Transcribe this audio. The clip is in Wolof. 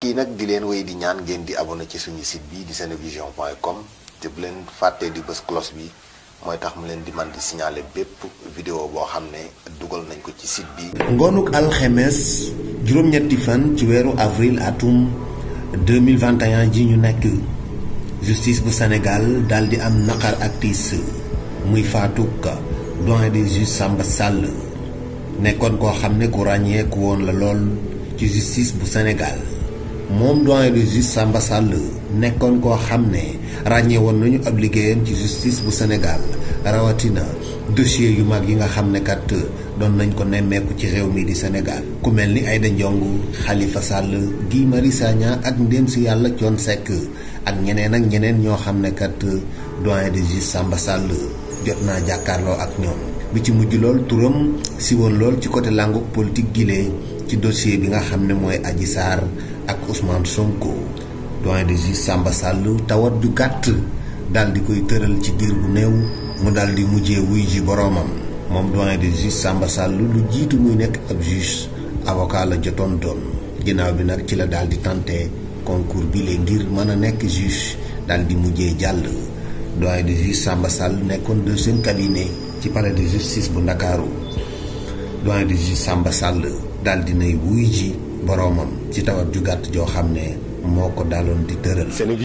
kii nag di leen wéy di ñaan ngeen di abonné ci suñu site bi di senevision.com te bu leen fàttee di bës cloche bi mooy tax mu leen di man di signaler bépp vidéo boo xam ne dugal nañ ko ci site bi. ngoonuk alxemes juróom-ñetti fan ci weeru avril atum 2021 ji ñu nekk justice bu Sénégal daal di am naqar ak tiis muy faatuk doyen des juges Samba Sall nekkoon koo xam ne ku ràññeeku woon la lool ci justice bu Sénégal. moom doyen des juges Samba Sall nekkoon koo xam ne ràññee woon nañu ab liggéeyam ci justice bu Sénégal rawatina dossier yu mag yi nga xam ne kat doon nañ ko nemmeeku ci réew mi di Sénégal. ku mel ni Aïda Ndiongue Khalifa Sall Guy Marius Sagna ak ndéem si yàlla Thione Seck ak ñeneen ñoo xam ne kat doyen des juges Samba Sall jot naa jàkkaarloo ak ñoom. bi ci mujj lool turam si woon lool ci côté langue politique gilee ci dossier bi nga xam ne mooy Adji Sarr ak Ousmane Sonko. doyen des juges Samba Sall tawat ju gàtt daal di koy tëral ci diir bu néew mu daal di mujjee wuy ji boroomam. moom doyen des juges Samba Sall lu jiitu muy nekk ab juge avocat la jotoon doon ginnaaw bi nag ci la daal di tenté concours bi le ngir mën a nekk juge daal di mujjee jàll. doyen des juges Samba Sall nekkoon deuxième cabinet ci palais de justice bu Ndakaaru. doyen des juges Samba Sall daal di nay wuy ji boroomam ci tawat ju gàtt joo xam ne moo ko daaloon di tëral.